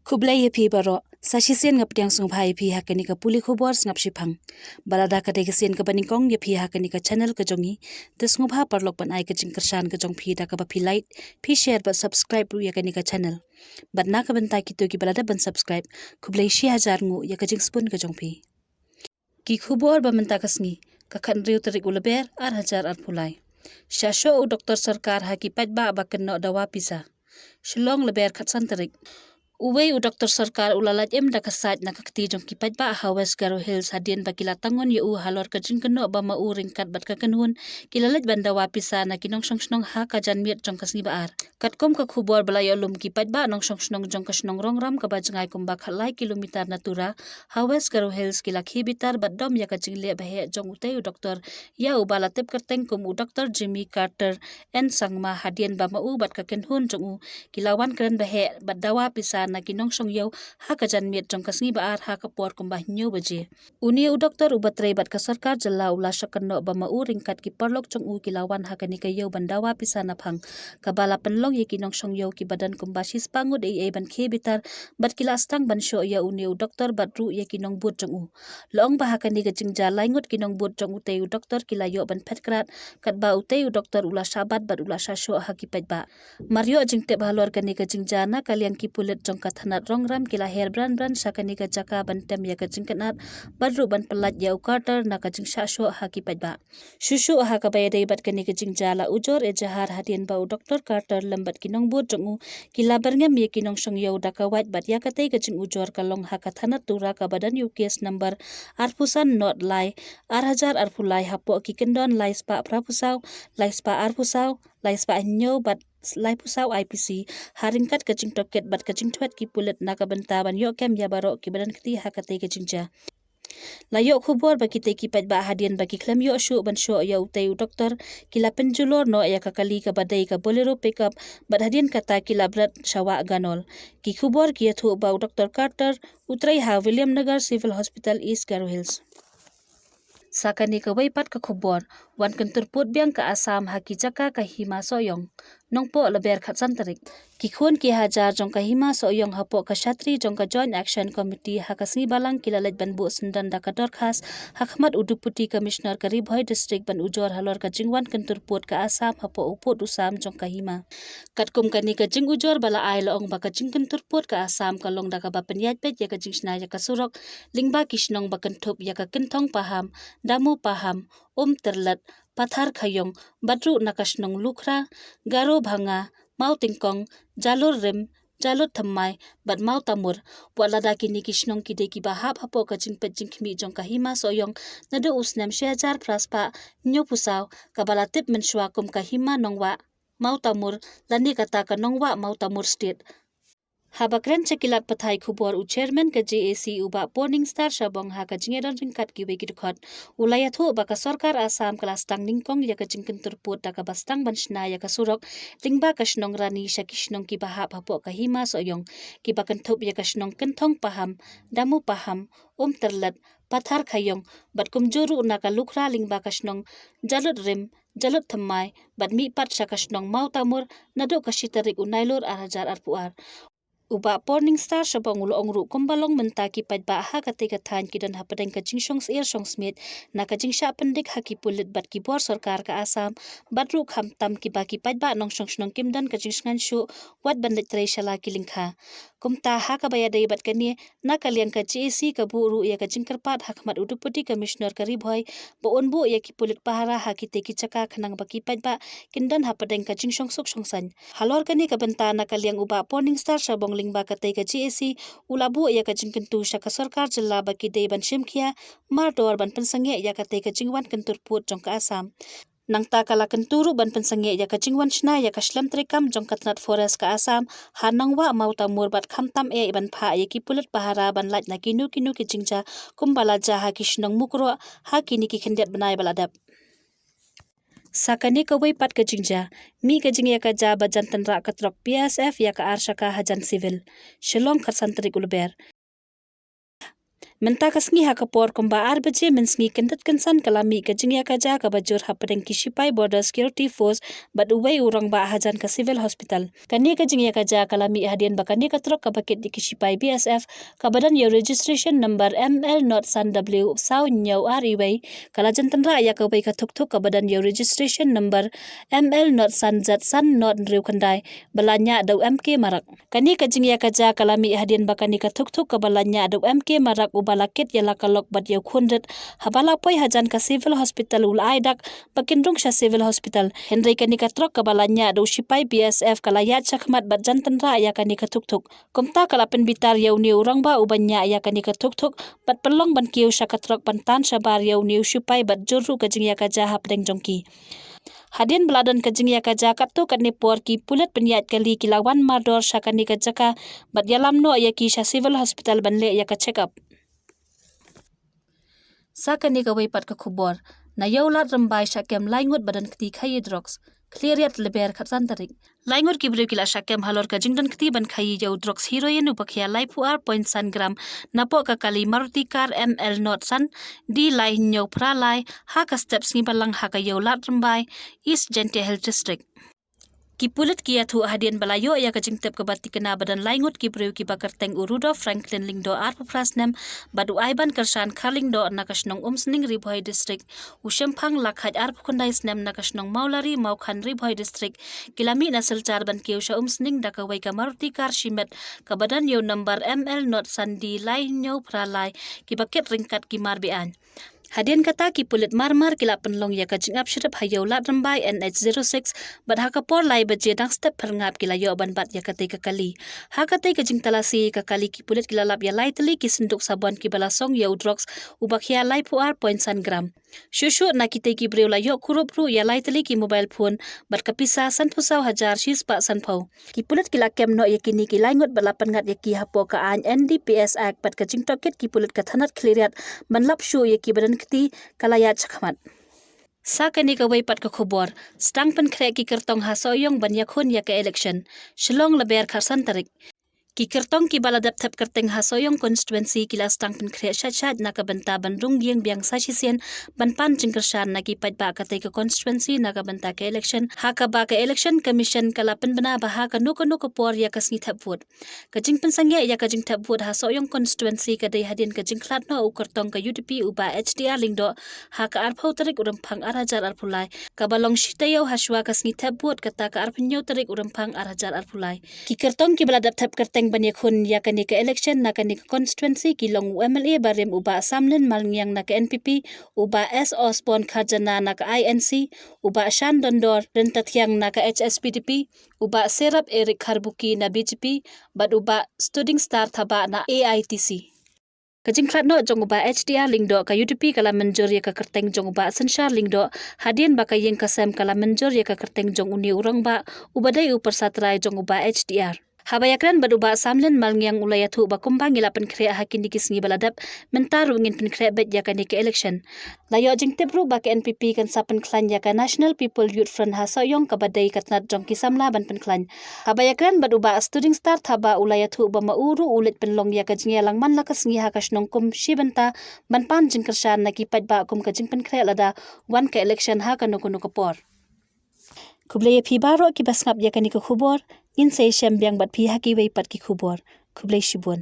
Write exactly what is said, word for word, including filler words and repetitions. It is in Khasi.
Khublei ïa phi baroh, sa shisien nga pdiang sngewbha ïa phi ha kane ka pule khubor sngap shiphang. Ba lada ka dei ka sien kaba nyngkong ïa phi ha kane ka channel ka jong ngi, te sngewbha paralok ban ai ka jingkyrshan ka jong phi da kaba phi like, phi share bad subscribe ruh ïa kane ka channel. Bad na ka bynta kito kiba la dep ban subscribe, khublei shi hajar nguh ïa ka jingsbun ka jong phi. Ki khubor ba mynta ka sngi, ka khathynriew tarik u Lber, ar hajar arphew lai. Shah shoh u doktor sorkar ha ki paidbah ba kynnoh dawa pisa. Shillong, Lber khatsan tarik. Uwei u doktor sorkar u la lait im da ka sait na ka kti jong ki paidbah ha West Garo Hills hadien ba ki la tangon ïa u halor ka jingkynnoh ba ma u ryngkat bad ka kynhun ki la leit ban dawa pisa na ki nongshong shnong ha ka janmiet jong ka sngi ba ar. Katkum ka khubor ba la ïoh lum, ki paidbah nongshong shnong jong ka shnong Rongram kaba jngai kumba khatlai kilometer na Tura ha West Garo Hills ki la khie bitar bad dom ïa ka jingleh ba heh jong utei u doktor, ïa uba la tip kyrteng kum u Doktor Jimmy Carter N Sangma, hadien ba ma u bad ka kynhun jong u ki la wan kren ba heh bad dawa pisa na ki nongshong ïew ha ka janmiet jong ka sngi ba ar ha ka por kumba hynñiew baje. Une u doktor uba trei bad ka sorkar jylla u la shah kynnoh ba ma u ryngkat ki paralok jong u ki la wan ha kane ka ïew ban dawa pisa naphang, kaba la pynlong ïa ki nongshong ïew kiba don kumba shispah ngut ei ei ban khie bitar bad ki la sdang ban shoh ïa une u doktor bad ruh ïa ki nongbud jong u. La ong ba ha kane ka jingjia lai ngut ki nongbud jong utei u doktor ki la ïoh ban phet krad, katba utei u doktor u la shah bat bad u la shah shoh ha ki paidbah. Mar ïoh jingtip halor kane ka jingjia na ka liang ki pulit jong ka thanat Rongram ki la her bran bran sha kane ka jaka ban tem ïa ka jingkynad bad ruh ban pyllait ïa u Carter na ka jingshah shoh ha ki paidbah. Shuh shuh ha kaba ïadei bad kane ka jingjia, la ujor ejahar hadien ba u doktor Carter lem bad ki nongbud jong u ki la byrngem ïa ki nongshong ïew da ka wait bad ïa katei ka jingujor ka long ha ka thanat Tura kaba don ïa u case number arphew san nod lai, ar hajar arphew lai, hapoh ki kyndon lai spah phraphew saw, lai spah arphew saw, lai spah hynñiew bad laiphew saw I P C, ha ryngkat ka jingtohkit bad ka jingthwet ki pulit na ka bynta ban ïoh kem ïa baroh kiba don kti ha katei ka jingjia. La ïoh khubor ba kitei ki paidbah hadien ba ki khlem ïoh shuh ban shoh ïa utei u doktor, ki la pynjulor noh ïa ka kali kaba dei ka Bolero pickup bad hadien kata ki la bret sha Wah Ganol. Ki khubor ki ïathuh ba u doktor Carter u trei ha Williamnagar Civil Hospital, East Garo Hills. Sa kane kawei pat ka khubor, wan kyntur pud biang ka Assam ha ki jaka ka Hima Sohiong. Nongpoh, Lber khatsan tarik. Ki khun ki hajar jong ka Hima Sohiong hapoh ka shatri jong ka Joint Action Committee ha ka sngi Balang ki la leit ban buh syndon da ka dorkhas ha khmat u Deputy Commissioner ka Ri Bhoi District ban ujor halor ka jingwan kyntur pud ka Assam hapoh u pud u sam jong ka hima. Katkum kane ka jingujor ba la ai, la ong ba ka jingkyntur pud ka Assam ka long da kaba pynïaid peit ïa ka jingshna ïa ka surok lyngba ki shnong ba kynthup ïa ka Kynthong Paham, Damu Paham, Umtyrlet, Pathar Khayong, bad ruh na ka shnong Lukhra, Garo Bhanga, Mawtyngkong, Jalur Rim, Jalut Thymmai bad Mawtamur. Wat lada kine ki shnong ki dei kiba hap hapoh ka jingpeit jingkhmih jong ka Hima Sohiong naduh u snem shi hajar phra spah hynñiewphew saw, kaba la tip mynshuwa kum ka Hima Nongwah Mawtamur, lane kata ka Nongwah Mawtamur State. Haba kren sha ki lad pathai khubor, u Chairman ka J A C, u Bah Porningstar Shabong, ha ka jingïadon ryngkat kiwei ki dkhot, u la ïathuh ba ka sorkar Assam ka la sdang nyngkong ïa ka jingkyntur pud da kaba sdang ban shna ïa ka surok lyngba ka shnong Rani sha ki shnong kiba hap hapoh ka Hima Sohiong, kiba kynthup ïa ka shnong Kynthong Paham, Damu Paham, Umtyrlet, Pathar Khayong, bad kumjuh ruh na ka Lukhra lyngba ka shnong Jalut Rim, Jalut Thymmai, bad mih pat sha ka shnong Mawtamur naduh ka shi tarik u Nailur ar hajar arphew ar. U Bah Porningstar Shabong u la ong ruh, kumba long mynta, ki paidbah ha katei ka thaiñ ki don hapdeng ka jingshong syier shong smiej na ka jingshah pyndik ha ki pulit bad ki bor sorkar ka Assam, bad ruh khamtam kiba ki paidbah nongshong shnong kim don ka jingshngaiñ shuh wat ban leit trei sha la ki lyngkha. Kumta, ha kaba ïadei bad kane, na ka liang ka J A C ka buh ruh ïa ka jingkyrpad ha khmat u Deputy Commissioner ka Ri Bhoi ba un buh ïa ki pulit pahara ha kitei ki jaka khnang ba ki paidbah kin don hapdeng ka jingshong suk shong saiñ. Halor kane ka bynta, na ka liang u Bah Porningstar Shabong lyngba katei ka J A C u la buh ïa ka jingkyntu sha ka sorkar jylla ba ki dei ban shim khia mardor ban pynsangeh ïa katei ka jingwan kyntur pud jong ka Assam. Nangta ka la kyntu ruh ban pynsangeh ïa ka jingwan shna ïa ka shlem treikam jong ka tnat Forest ka Assam ha Nongwah Mawtamur bad khamtam eh ban phah ïa ki pulit pahara ban lait na kino kino ki jingjia kumba la jia ha ki shnong Mukroh ha kine ki khyndiat bnai ba la dep. Sa kane kawei pat ka jingjia, mih ka jingïakajia ba jan tynrah ka trok B S F ïa ka ar shaka hajan civil. Shillong, khatsan tarik u Lber. Mynta ka sngi ha ka por kumba ar baje mynsngi kyndit kynsan ka la mih ka jingïakajia kaba jur hapdeng ki shipai Border Security Force bad uwei u rangbah hajan ka Civil Hospital. Kane ka jingïakajia ka la mih hadien ba kane ka trok kaba kit ïa ki shipai B S F kaba don ïa u registration number M L not san W saw hynñiew ar uwei ka la jan tynrah ïa kawei ka thukthuk kaba don ïa u registration number M L not san Z san not hynriew khyndai ba la ñiah da u M K Marak. Kane ka jingïakajia ka la mih hadien ba kane ka thukthuk kaba la ñiah da u M K Marak uba la kit ïa la ka lok bad ïa u khun rit haba la poi hajan ka Civil Hospital u la ai dak ba kin rung sha Civil Hospital. Hynrei kane ka trok kaba la ñiah da u shipai B S F ka la ïaid shakhmat bad jan tynrah ïa kane ka thukthuk. Kumta ka la pynbitar ïa une u rangbah uba ñiah ïa kane ka thukthuk bad pynlong ban kiew sha ka trok ban tan shabar ïa une u shipai bad jur ruh ka jingïakajia hapdeng jong ki. Hadien ba la don ka jingïakajia katto katne por ki pulit pynïaid kali ki la wan mardor sha kane ka jaka bad ïalam noh ïa ki sha Civil Hospital ban leh ïa ka check up. Sa kane kawei pat ka khubor, na Ïew Lad Rymbai shah kem lai ngut ba don kti khaïi drugs. Khlieh riat lber khatsan tarik. Lai ngut ki briew ki la shah kem halor ka jingdon kti ban khaïi ïa u drugs heroin uba khia laiphew ar point san gram napoh ka kali Maruti car M L not san D lai hynñiew phra lai ha ka step Sngi Balang ha ka Ïew Lad Rymbai, East Jaintia Hills District. Ki pulit ki ïathuh hadien ba la ïoh ïa ka jingtip kaba tikna ba don lai ngut ki briew kiba kyrteng u Rudolf Franklin Lyngdoh arphew phra snem bad u Aiban Kyrshan Kharlyngdoh na ka shnong Umsning Ri Bhoi District, u Shemphang Lakhait arphew khyndai snem na ka shnong Mawlari Mawkhan Ri Bhoi District, ki la mih na Silchar ban kiew sha Umsning da kawei ka Maruti car shimet kaba don ïa u number M L not san D lai hynñiew phra lai kiba kit ryngkat ki mar be-aiñ. Hadien kata ki pulit marmar ki la pynlong ïa ka jingap shrip ha Ïew Lad Rymbai N H zero six bad ha ka por lai baje dang step phyrngap ki la ïoh ban bat ïa katei ka kali. Ha katei ka jingtalasi ka kali ki pulit ki la lap ïa lai tylli ki synduk sabon kiba la song ïa u drugs uba khia laiphew ar point san gram. Shuh shuh na kitei ki briew la ïoh kurup ruh ïa lai tylli ki mobile phone bad ka pisa sanphew saw hajar shispah sanphew. Ki pulit ki la kem noh ïa kine ki lai ngut bad la pynngat ïa ki hapoh ka aiñ N D P S Act bad ka jingtohkit ki pulit ka thanat Khliehriat ban lap shuh ïa kiba don kti ka la ïaid shakhmat. Sa kane kawei pat ka khubor, sdang pynkhreh ki kyrtong ha Sohiong ban ïakhun ïa ka election. Shillong, lber khatsan tarik. Ki kyrtong kiba la dep thep kyrteng ha Sohiong constituency ki la sdang pynkhreh shait shait na ka bynta ban rung ïing biang sa shisien ban pan jingkyrshan na ki paidbah katei ka constituency na ka bynta ka election, ha kaba ka Election Commission ka la pynbna ba ha kano kano ka por ïa ka sngi thep vote. Ka jingpynsangeh ïa ka jingthep vote ha Sohiong constituency ka dei hadien ka jingkhlad noh u kyrtong ka U D P u Bah H D R Lyngdoh ha ka arphew tarik u Rymphang ar hajar arphew lai, kaba long shi taïew hashwa ka sngi thep vote kata ka arphew hynñiew tarik u Rymphang ar hajar arphew lai. Ki kyrtong kiba la dep thep kyrteng ban ïakhun ïa kane ka election na kane ka constituency ki long u M L A barim u Bah Samlin Malngiang na ka N P P, u Bah S Osborne Kharjana na ka I N C, u Bah Shan Dondor Ryntathiang na ka H S P D P, u Bah Serap Eric Kharbuki na B J P, bad u Bah Studing Star Thabah na A I T C. Ka jingkhlad noh jong u Bah H D R Lyngdoh ka U D P ka la mynjur ïa ka kyrteng jong u Bah Synshar Lyngdoh hadien ba ka ïing ka sem ka la mynjur ïa ka kyrteng jong une u rangbah uba dei u pyrsa trai jong u Bah H D R. Haba ïakren bad u Bah Samlin Malngiang u la ïathuh ba kumba ngi la pynkhreh ha kine ki sngi ba la dep, mynta ruh ngin pynkhreh beit ïa kane ka election. La ïoh jingtip ruh ba ka N P P kan sa pynkhlaiñ ïa ka National People Youth Front ha Sohiong kaba dei ka tnat jong ki samla ban pynkhlaiñ. Haba ïakren bad u Bah Studing Star Thabah u la ïathuh ba ma u ruh u leit pynlong ïa ka jingïalang man la ka sngi ha ka shnong kum shi bynta ban pan jingkyrshan na ki paidbah kum ka jingpynkhreh lada wan ka election ha kano kano ka por. Khublei ïa phi baroh kiba sngap ïa kane ka khubor, ngin sa ïashem biang bad phi ha kiwei pat ki khubor. Khublei shibun.